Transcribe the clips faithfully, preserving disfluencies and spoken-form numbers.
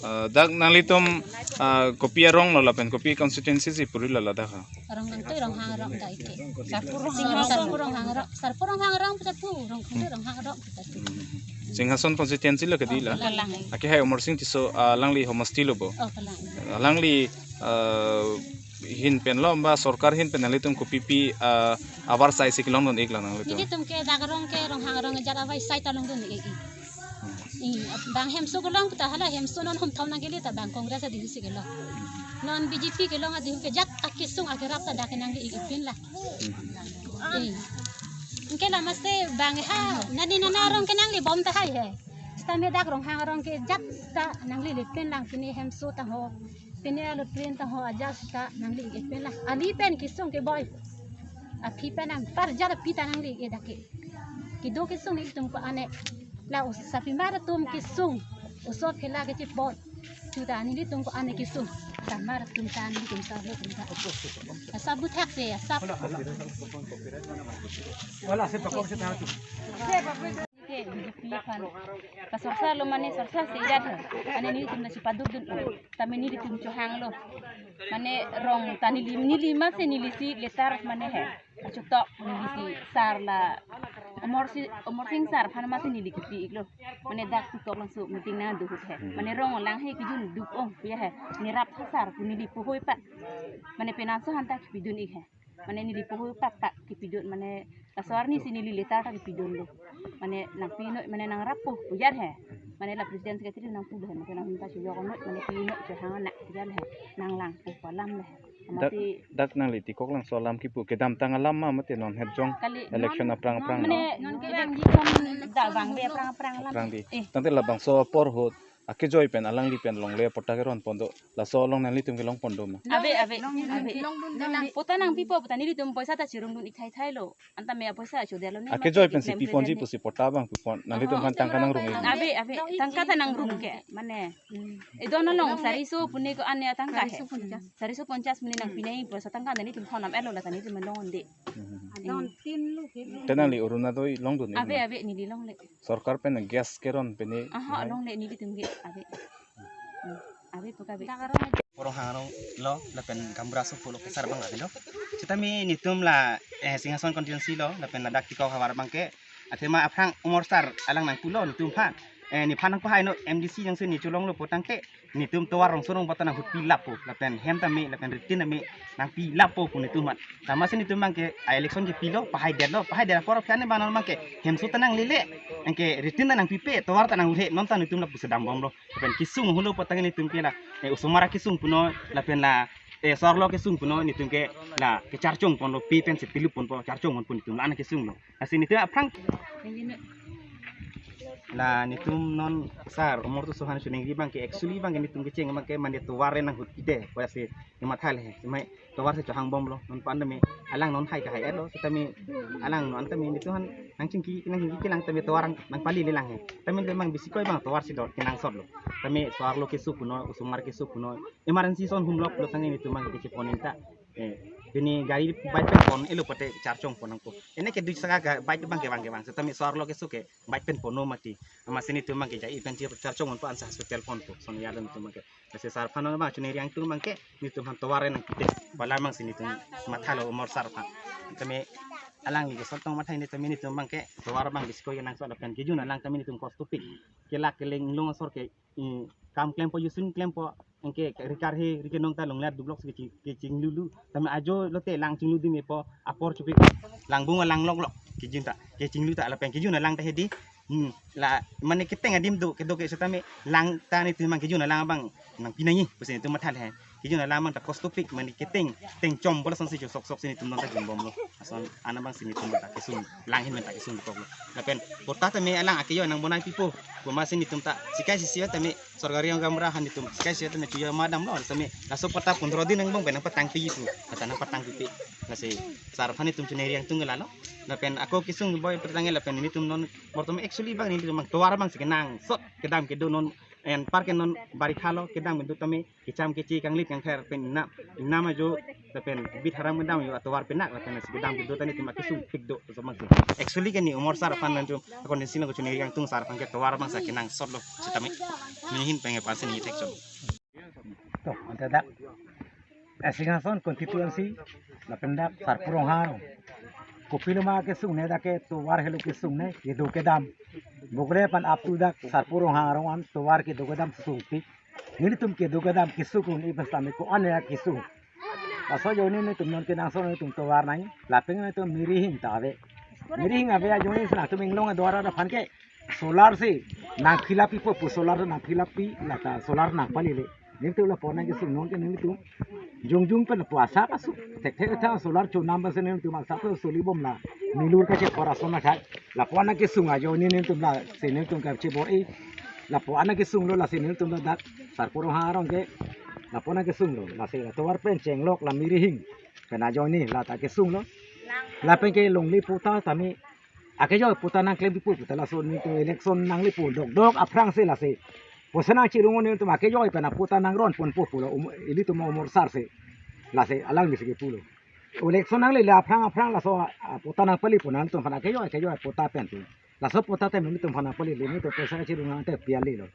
Ah, dak nanglitum, ah, kopi arong lo lapen kopi constituency si puri la ladak ha? Rong Kangtui, Ronghang arong dak ike. Sarpo Ronghang, Sarpo Ronghang arong, Sarpo Ronghang arong, Sarpo Rong Kangtui, Ronghang arong, Sarpo. Singhason constituency lo kedi la? Oh, kalang. Ake hai Amarsing Tisso, ah, alangli homosti lo bo? Oh, kalang. Alangli, ah, ahin pen lo ba sorkar ahin pen nanglitum kopipi, ah, avarsai si kelongdun-ik la nanglitum? Nelitum ke dak arong ke Ronghang arong ajat avarsai ta longdun-ik. I, bang hemso kelong ta hala hemso non homthom nangkele ta bang Congress adin si kelong. Non B J P kelong adin ke ajat akesung akerap ta dak nangli-ik pin la. I. Anke la masi bang ha nani nana arong ke nanglibom tahai he. Sitame dak Ronghang arong ke ajat ta nanglile pin lang, pini hemso ta ho, pini latrine ta ho, ajat ta nanglile pin la. Ani pen kesung ke boi. Aphi pen nang par ajat aphi ta nangle-ik dak ke. Kedo kesung nelitum ko-an e. La us-, sarpimar atum kesung. Oso aphela kechipon. Chuta nelitum ko-an e kesung. Sarpimar atum ta nelitum sarlo atum ta. Asap buthak se, asap. Ke B J P aphan. Kasorsar lo mane sorsar se ajat. Mane nelitum ta chepadukdun. Tame nelitum chohang lo. Mane rong ta neli, neli masi neli si letter mane he. Achutok neli si sar la Amarsing, Amarsing sar aphan masi neli kipi-ik lo. Mane dak TikTok langso meeting nangdo ahut he. Mane rong lang he kejun duk ong pu ya he. Nerap tha sar pu neli puhoi pa. Mane penang so han ta kipidun-ik he. Mane neli puhoi pa ta kipidun, mane laso arni si neli letter ta kipidun lo. Mane nangpi noi, mane nangrap po pu ajat he. Mane la president secretary nangpu lo he, mane nang minta suyok noi, mane pi noi chohang anak pu ajat he. Nanglang po pu alam le he. Dak, amatsi dak nangli TikTok langso alam kipu kedamtang alam ma mate non het jong kali election non, aphrang non aphrang mane lo? Non ke bang di kon da bang be aphrang aphrang alam. Aphrang di. Eh. Tangte labangso apor ahut akejoi pen alangli pen longle patta keron pon do. Laso along nanglitum kelong pon do ma? Ave, ave, ave. Patta nangpipo, patta nelitum poisa ta chirungdun-ik thaithai lo. Anta me apoisa achodelo ne. Akejoi pen si pipon ji pusi patta abang pipon. Nanglitum aphan tangka nangrung-ik. Ave, ave. Tangka ta nangrung ke. Mane. Idon along sariso pune ko ane tangka he. Sariso ponchas. Sariso ponchas mane nangpi nai poisa tangka nelitum thonam elo la ta nelitum longdunde. Hmm. Don tin lu ke. Te nangli Orunodoi longdun-ik ma? Ave, ave, neli longle. Sorkar pen gas keron pen ni. Aha, hai. Longle nelitum ke, ave. Hmm, ave pu ka ave. Ronghang arong lo, lapen Gaonbura sopo lo, kesar abang ave lo. Sitame netum la, eh, Singhason constituency lo, lapen ladak TikTok havar abang ke. Athema aphrang Amarsar alang nangpulo netum aphan. Eh, nephan nangpahai non M D C jongsi ne cholonglo pu tangte netum tovar rongso rong bata nanghut pi lapo, lapen hem tame, lapen ritin tame nangpi lapo pu netum aphan. Tame si netum abang ke, a election kepilo, pahai detlo, pahai det apor aphi ane abang non abang ke, hemso ta nanglele, anke ritin ta nangpipe, tovar ta nanghut he, non ta netum lapu sedam bomlo. Lapen kesung holo pu tangte netum ke la, eh, osomar kesung punon, lapen la, eh, sorlo kesung punon, netum ke la, kecharchong ponlo, pi pen si pilup ponpo, charchong ponpo netum la, ana kesung lo. Lasi netum aphrang. La netum non sar Omor Tisso aphan chiningri abang ke actually abang ke netum kecheng abang ke mane tovar nanghut pite. Koya si nematha le he. Cuma tovar si chohang bomlo. Non pan tame alang non hai kahai elo. Tame alang non tame netum aphan nangchingki nangchingki lang tame tovar nangpali le lang he. Tame abang bisi koi abang tovar si dot kenangsot lo. Tame sorlo keso punon, osomar keso punon. Emergency ason humlok lo tangte netum abang ke chepon-ik ta. Eh, pini gari bike pen pon elo pute charchong pon nangpo. Ene ke dui saka ga bike abang ke abang ke abang. Sitame sorlo keso ke bike pen ponpo mati. Amatsi netum abang ke jai pen char-, charchong ponpo ansi hospital ponpo. Lason ya netum abang ke. Lasi sar aphan non abang chiningri atum abang ke netum aphan tovar nangpite. Bala abang si netum mathalo Omor sar aphan. Tame alangli ke sotong mathai ne tame netum abang ke tovar abang bisi koi kenangsot lapen kejun alang tame netum kostopik. Kelak keleng lung asor ke, mm, kam klempo, yusin klempo, anke rikar he, rike nong ta longlet dublok si keching, kechinglulu. Tame ajo lote lang chinglu di mepo, apor chupik, langbung alang loklok, kejun ta, kechinglu ta, lapen kejun alang ta hedi, hmm, la, mane keteng adim do, kedo ke sitame, lang ta netum abang kejun alang abang, nangpi nangji, pusi netum matha le he. Kejun alang abang ta kostopik, mane keteng, teng chom bola ason si chosok sok si netum non ta jun bomlo. Lason, ana abang si netum ta kesung, lang ahin pen ta kesung dokoklo. Lapen, patta tame alang akejoi nangbonai pipo, pu amatsi netum ta, sikai sisi tame, sorkari Gaonbura aphan netum, sikai sisi tame chuya madam lo, tame, laso patta pondro din angbong pen nangpatang pi pu, patta nangpatang pipe, lasi, sar aphan netum chiningri atum ke lalo, lapen ako kesung boi pertanggal lapen netum non, bortom actually abang netum abang, tovar abang si kenangsot, kedam kedo non, anparke non barikha lo kedam kedo tame kecham kechi kanglit kangther pen ingnam ingnam ajo lapen bit haram kedam ajo atovar penak lapen si kedam kedo ta nelitum akesung pik do somang si. Actually ke ne Omorsar aphan nantum akon nisi nang kuchuni yang tung sar aphan ke tovar bangsa kenangsot lo sitame. Neli ahin pen ke pasi neli thekchot. To, ante dak. Asing Ason constituency, lapen dak Sarpo Ronghang arong. Kopiloma kesungne dak ke tovar helo kesungne, kedo kedam. Bokre pan up to dak Sarpo Ronghang arong an tovar kedo kedam sungpik. Nelitum kedo kedam kesung un ibas tame ko-an ya kesung. Laso ajoine nelitum non kenangsot nelitum tovar nang, lapen nelitum mirihing ta ave. Mirihing ave ajoine si nangtum inglong adwar aphan ke solar si nang fill up pipo pu solar nang fill up pi lata solar nang palile. Nelitum lapu-an nangkesung non ke nelitum jongjung pen lapu asap asu. Thekthe kethang solar chonam bangsi nelitum asap asu solibom la milur kachepor ason athak. Lapu-an nangkesung ajoine nelitum lasi nelitum kachebor-i. Lapu-an nangkesung lo lasi nelitum ladak Sarpo Ronghang arong ke. Lapu-an nangkesung lo lasi la tovar pen chenglok la mirihing pen ajoine lata kesung lo. Lapen ke longle patta tame akejoi patta nangklem pipo puta laso nelitum election nangle pu dokdok aphrang si lasi. Pusi nangchirung nelitum akejoi pen apatta nangron ponpo pulo um, ilitum Omorsar si. Lasi alangli si kepulo. Election nanglele aphrang aphrang laso ah, patta nangpali pu nangtum aphan akejoi akejoi patta pen si. Laso patta tame nelitum aphan nangpalile nelitum pesa chirung nang te piali lo.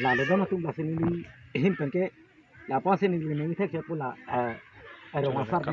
Lalo dam atum lasi neli ahin pen ke lapu-an si neli neli thekche pu la eh, eh, Ronghang asar